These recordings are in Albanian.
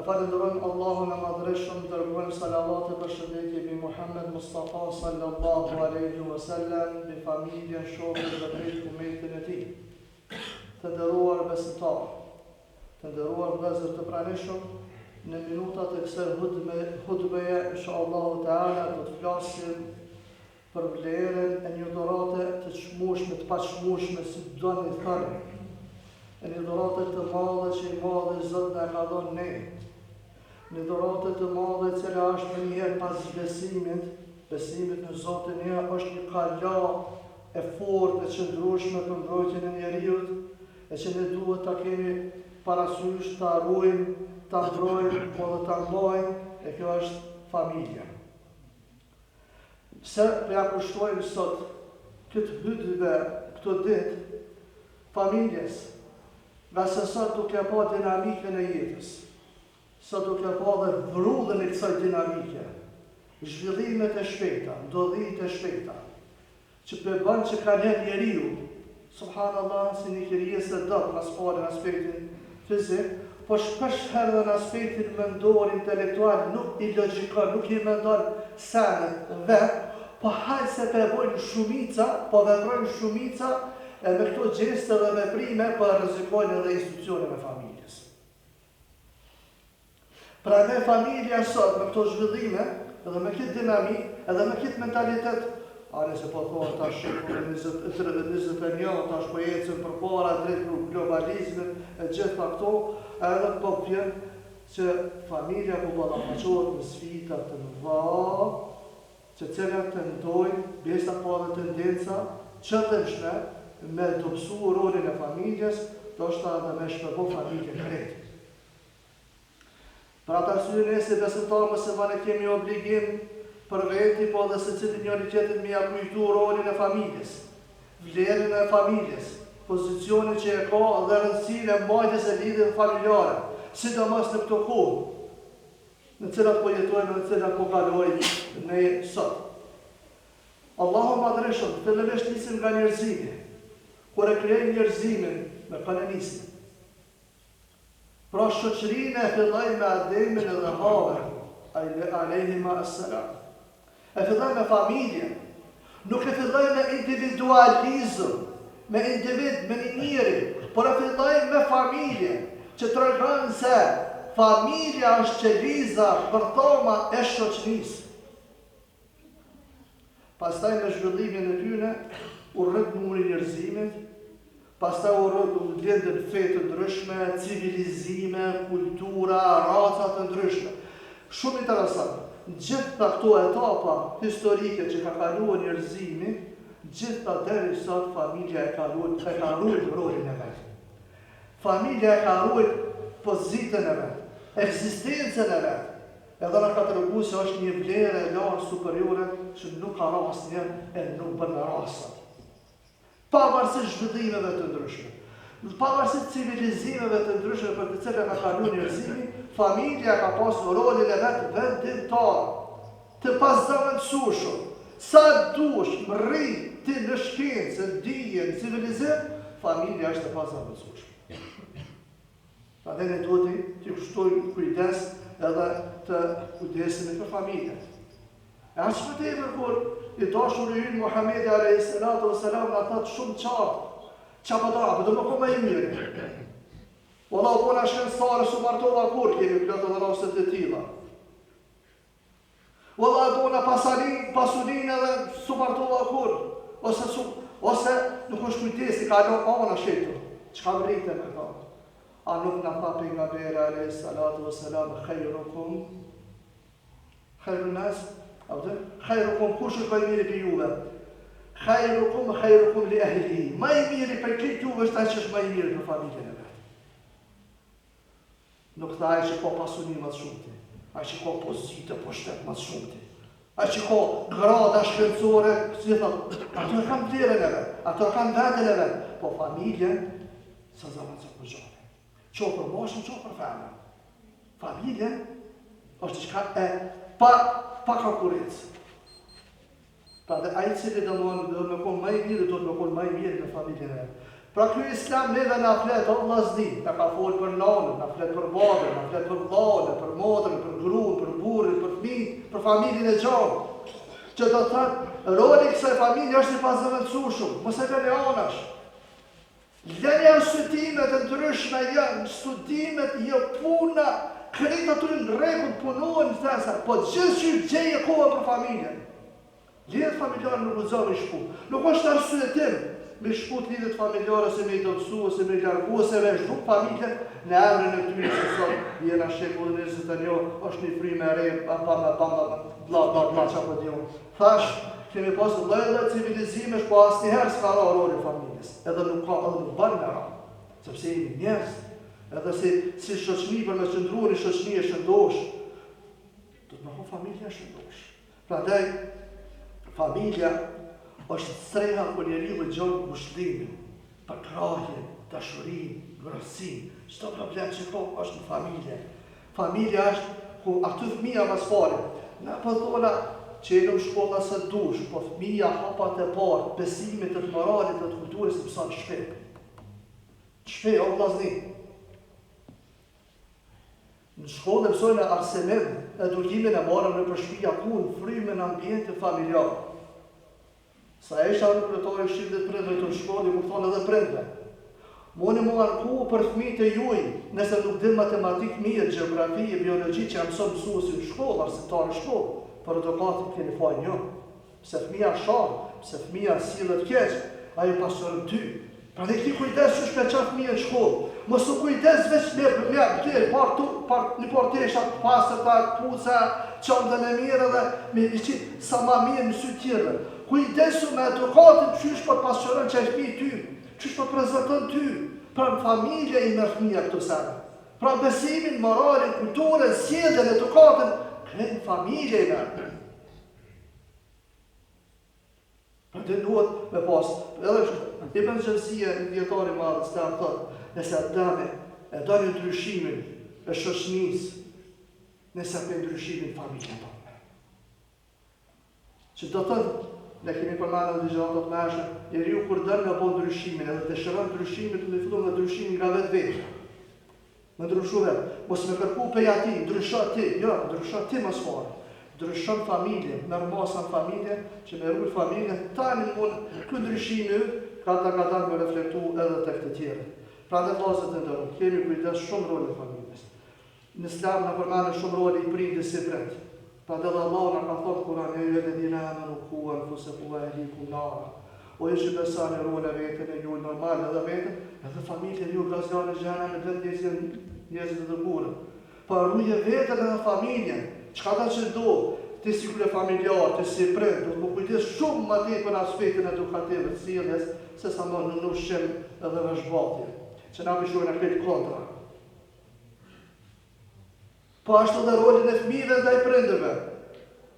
falënderojmë Allahun e Madhërishëm, dërgojmë salavat e përshëndetje mbi Muhammed Mustafa sallallahu alejhi wa sellem, mbi familjen, shokët dhe krejt umetin e tij. Të nderuar besimtarë, të nderuar vëllezër të pranishëm, në minutat e kësaj hutbe, hutbeje, inshallahu teala do të flasim për vlerën e një dhurate të çmueshme, të paçmueshme, si të doni thoni. E një dhurate të madhe që i madhi Zot na e ka dhënë ne. Një dhurate të madhe e cila është menjëherë pas besimit, besimit në Zotin një, është një kala e fortë e qëndrueshme për mbrojtjen e njeriut, e që ne duhet ta kemi parasysh, ta ruajmë, ta mbrojmë, po dhe ta mbajmë, e kjo është familja. Pse po ja kushtojmë sot këtë hutbe këto ditë familjes, ngase sot duke pa dinamikën e jetës, sot duke pa dhe vrullin e kësaj dinamike, zhvillimet e shpejta, ndodhitë e shpejta, që pe bën që kanjëherë njeriu, subhanallah, si një krijesë e dobët, ma s'pari në aspektin fizik, po shpesh herë dhe në aspektin mendor, intelektual, nuk i logjikon, nuk i mendon senet vet, po hajt se pe bojnë shumica, po veprojnë shumica, e me këto gjeste dhe veprime po e rrezikojnë edhe institucionin e familjes. Prandaj familja sot me këto zhvillime dhe me këtë dinamikë edhe me këtë mentalitet, ani se po thonë tash shekulli 21, tash po ecën përpara drejt globalizmit e gjitha këto, edhe po vjen që familja po ballafaqohet me sfida të mëdha, të cilat tentojnë, besa ka edhe tendenca qëllimshme me dobësu rolin e familjes, ndoshta edhe me shpërbë familjen krejt. Për atë arsye ne si besimtarë muslimanë e kemi obligim për veti po edhe secili njëri tjetrit me ia kujtu rolin e familjes, vlerën e familjes, pozicionin që e ka dhe rëndësinë e mbajtjes së lidhjeve familjare, sidomos në këto kohë në të cilat po jetojmë dhe në të cilat po kalojmë ne sot. Allahu i Madhërishëm, fillimisht nisim nga njerëzimi. Kur e krijoi njerëzimin, me kënd e nisi? Pra shoqërinë e filloi me Ademin edhe Havën, alejhima es-selam. E filloi me familjen. Nuk e filloi me individualizëm, me individ, me një njeri, por e filloi me familjen, që tregon se familja është qeliza, bërthama e shoqërisë. Pastaj me zhvillimin e tyne u rrit numri i njerëzimit, pastaj u rrit u lindën fe të ndryshme, civilizime, kultura, raca të ndryshme. Shumë interesant, gjitha këto etapa historike që ka kaluar njerëzimi, gjitha deri sot familja e ka ruajt, e ka ruajt rolin e vet. Familja e ka ruajt pozitën e vet, ekzistencën e vet. Edhe na ka tregu se është një vlerë e lartë superiore që nuk ka ra asnjëherë e nuk bën me ra sot. Pavarësisht zhvillimeve të ndryshme, pavarësisht civilizimeve të ndryshme për të cilat ka kalu njerëzimi, familja ka pasur rolin e vet vendimtar, të pazëvendësueshëm. Sa dush mrri ti në shkencë, në dije, në civilizim, familja është e pazëvendësueshme. Prandaj ne duhet t'i kushtojmë kujdes edhe të kujdesemi për familjen. E aq më tepër kur i dashuri ynë Muhamedi alayhi salatu wasalam na thotë shumë qartë, çka po do, apo do me kon më i miri. Valla u bona shkencëtar s'u martova kurrë, kemi plot edhe raste të tilla. Valla e bona pasani, pasunin edhe s'u martova kurrë, ose, su, ose nuk është kujdesi, ka lënë anash qetu. Çka mrrite me thonë? A nuk na tha pejgamberi alayhi salatu wasalam khairukum khairun nas, a vëtë? Khairukum kush është më i miri prej juve? Khairukum khairukum li ahlihi. Më i miri prej krejt juve është ai që është më i miri për familjen e vet. Nuk tha ai që ka pasuni më të shumti, ai që ka pozitë e pushtet më të shumti, ai që ka grada shkencore, si thot, ato e kanë vlerën e vet, ato e kanë vendin e vet, po familjen s'e zavendëson kurgjo. Qoftë për mashkull, qoftë për femër. Familjen është diçka e pa pa konkurrencë. Pra dhe ai i cili do me konë më i mirë, do të me konë më i mirë në familjen e vet. Pra ky islam neve na flet o vllazni, na ka fol për nanën, na flet për babën, na flet për vllaun, për. familjen e gjallë. Që do të thotë, roli i kësaj familje është i pazëvendësueshëm, mos e lëni anash. Lëni arsyetimet e ndryshme, janë studimet, jo puna, krejt ato në rregull punohen në fesa, po gjithqysh gjeje kohën për familjen. Lidhjet familjare nuk guxon me i shkput. Nuk është arsyetim me shkput lidhjet familjare ose me i dobësu ose me i largu ose me zhduk familjen në emrin e tyre se sot jena shekullin 21 është një frymë e re pa pa pa pa bla bla bla ça po di unë. Thash, kemi pas lloj lloj civilizimesh, po asnjëherë s'ka ra roli i familjes. Edhe nuk ka edhe nuk ban me ra. Sepse jemi njerëz. Edhe si si shoqëni për me qëndru një shoqëni e shëndosh, do të me kon familja e shëndosh. Prandaj, familja është streha ku njeriu e gjon ngushëllimin, përkrahjen, dashurinë, ngrohtësinë. Çdo problem që ka është në familje. Familja është ku aty fëmija më së pari. Na po thona çelum shkolla sa dush, po fëmija hapat e parë të besimit, të moralit dhe të kulturës i mëson në shtëpi. Në shtëpi, o vllazni. Në shkollë e mësojnë arsimim, edukimin e marrin nëpër shpia ku në frymën ambiente familjar. Sa isha unë kryetar i këshillit të prindërve në shkollë, ju kam thonë edhe prindve. Muni m'u anku për fëmijët e juj, nëse nuk din matematikë mirë, gjeografi e biologji që ja mëson mësuesi në shkollë, arsimtari në shkollë, për edukatën keni fajin ju. Pse fëmija shan, pse fëmija sillet keq, ai pasqyron ty. Prandaj ki kujdes qysh pe çon fëmijën në shkollë. Mos u kujdes veç me me ble par tu, par një par tesha të pastërta, këpuca, çantën e mirë edhe me i qit sa ma mirë në sy të tjerëve. Kujdesu me edukatën qysh po të pasqyron qaj fëmijë ty, qysh po të prezanton ty. Pra në familje i merr fëmija këto sene. Pra besimin, moralin, kulturën, sjelljen, edukatën, krejt në familje i merr. Pra të duhet me pas, edhe është, Ibn Xhevzije, një dijetar i madh islam, thot, nëse doni, e doni ndryshimin e shoqnisë, nise pe ndryshimin familjen tonë. Që do të thotë, ne kemi përmendur në ligjëratat më hershme, njeriu kur don me bo ndryshimin, edhe dëshiron ndryshimin, të me fillu me ndryshimin nga vetvetja. Me ndryshu vet. Mos me kërku pej atij, ndrysho ti, jo, ndrysho ti ma s'pari. Ndryshon familjen, merr masa në familje, që me rujt familjen, tani mund ky ndryshimi yt kadal kadal me reflektu edhe tek të tjerët. Prandaj vëllezër të nderuar, kemi kujdes shumë rolin e familjes. Në Islam na përmendet shumë roli i prindit si prind. Prandaj edhe Allahu na ka thonë në Kur'an, Ja ejjuhelledhine amenu ku anfusekum wa ehlikum nara. O ju që besoni, ruani veten e juaj normal edhe veten, edhe familjen juaj nga zjarri i xhehenemit vetë njerëzit, njerëzit edhe gurët. Po ruje veten edhe familjen. Çka do që ndodh, ti si kryefamiljar, ti si prind, duhet m'u kujdes shumë më tepër në aspektin edukativ dhe sjelljes, se sa më në ushqim edhe veshmbathje. Që na po shkojmë krejt kontra. Po ashtu dhe rolin e fëmijëve ndaj prindërve.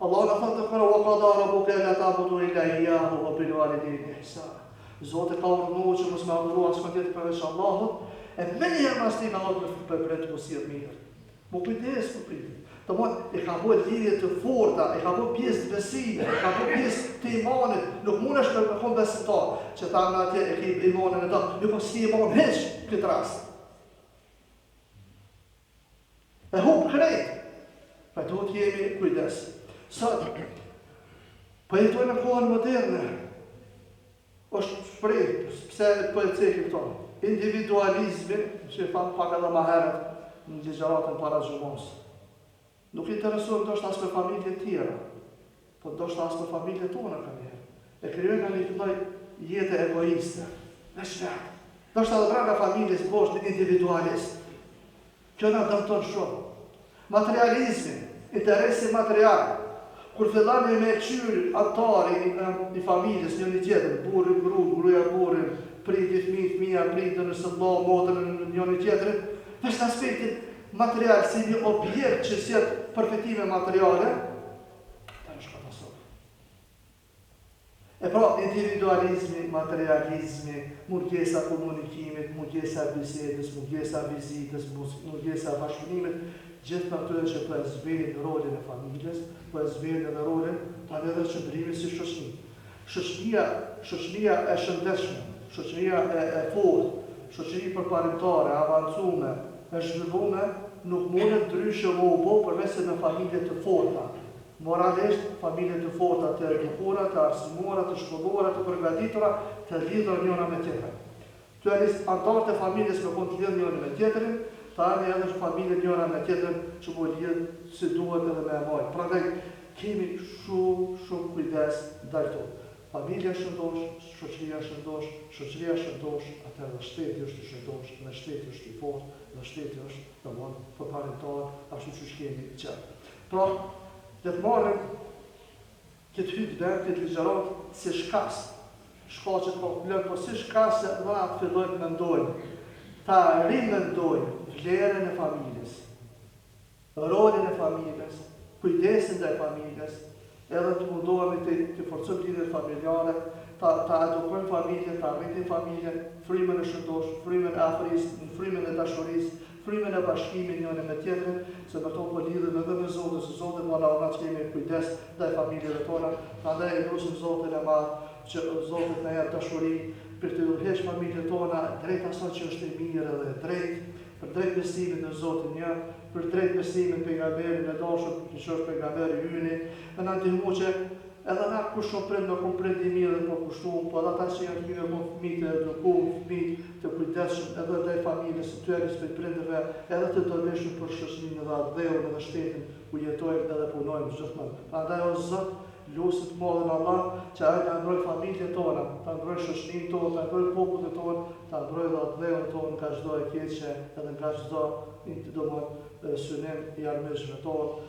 Allahu na thotë në Kur'an: "Wa qada rabbuka alla ta'budu illa iyyahu wa bil walidayni ihsana." Zoti ka urdhëruar që mos me adhuru askënd tjetër përveç Allahut, e menjëherë mas tij ka thonë me për prindët m'u sjell mirë. M'u kujdes për prindët. Domthon i ka bërë lidhje të forta, i ka bërë pjesë të besimit, i ka bërë pjesë të imanit. Nuk mundesh me kon besimtar, që thamë atje e ke imanin e do. Jo po s'ke iman hiç këtë rast. E hup krejt. Pra duhet jemi kujdes. Sot, po jetojmë në kohën moderne, është shpreh, pse po e cekim këto, individualizmi, që e thamë pak edhe ma herët në ligjëratën para xhumasë. Nuk interesohem ndoshta as për familje tjera, po ndoshta as për familje tona kanjëherë. E krijojmë një lloj jete egoiste, veç vetë. Ndoshta edhe brenda familjes bohesh individualist. Kjo na dëmton shumë. Materializmi, interesi material, kur fillon me kqyr anëtari i familjes njëri tjetrin, burri gruan, gruaja burrin, prindi fëmijën, fëmija prindin ose vëlla motrën njëri tjetrin, veç në aspektin material si një objekt që sjell përfitime materiale, atëherë është katastrofë. E pra, individualizmi, materializmi, mungesa e komunikimit, mungesa e bisedës, mungesa e vizitës, mungesa e bashkëpunimit, gjitha këto janë që po e zbehin rolin e familjes, po e zbehin edhe rolin tani edhe qëndrimin si shoqëni. Shoqënia, shoqënia e shëndetshme, shoqëria e e fortë, shoqëri përparimtare, e avancume, e zhvillume, nuk mundet ndryshe me u bo përveç se me familje të forta. Moralisht, familje të forta, të edukuara, të arsimuara, të shkolluara, të përgatitura, të lidhura njëra me tjetrën. Tu e nis anëtarët e familjes me kon të lidhur njëri me tjetrin, tani edhe familjet njëra me tjetrën që m'u lidh si duhet edhe me e majt. Prandaj kemi shumë shumë kujdes ndaj këtu. Familja e shëndosh, shoqëria e shëndosh, shoqëria e shëndosh, atëherë dhe shteti është i shëndosh, dhe shteti është i fortë, dhe shteti është, domthon, përparimtar, ashtu qysh kemi qef. Pra, le të marrim këtë hytbe, këtë ligjëratë, si shkas, shkaqet ka plot, po si shkas se na të fillojmë të mendojmë, ta rimendojmë vlerën e familjes, rolin e familjes, kujdesin ndaj familjes, edhe të mundohemi të, të forcojmë lidhjet familjare, ta, ta edukojmë familjen, ta rritim familjen, frymën e shëndosh, frymën e afrisë, në frymën e dashurisë, frymën e bashkimit njëri me tjetrin, se me to po lidhemi edhe me Zotin, se Zoti po na urdhnon që kemi kujdes ndaj familjeve tona, prandaj e lusim Zotin e madh që Zoti të na jap dashuri për të udhëheq familjet tona drejt asaj që është e mirë edhe e drejtë, për drejt besimit në Zotin një, për drejt besimit pejgamberin e dashur, që është pejgamberi yni, me na ndihmu që Edhe na kush o prind me kon prind i mirë dhe përkushtum, po edhe ata që janë fëmijë me kon fëmijë të edukum, fëmijë të kujdesshëm edhe ndaj familjes së tyre si prej prindërve, edhe të dobishëm për shoqërinë edhe atdheun edhe shtetin ku jetojmë edhe punojmë gjithmonë. Prandaj o Zot, lusim të madhin Allah që ai ta mbrojë familjet tona, ta mbrojë shoqërinë tonë, ta mbrojë popullin tonë, ta mbrojë edhe atdheun tonë nga çdo e keqe edhe nga çdo domthon synim i armiqve tonë.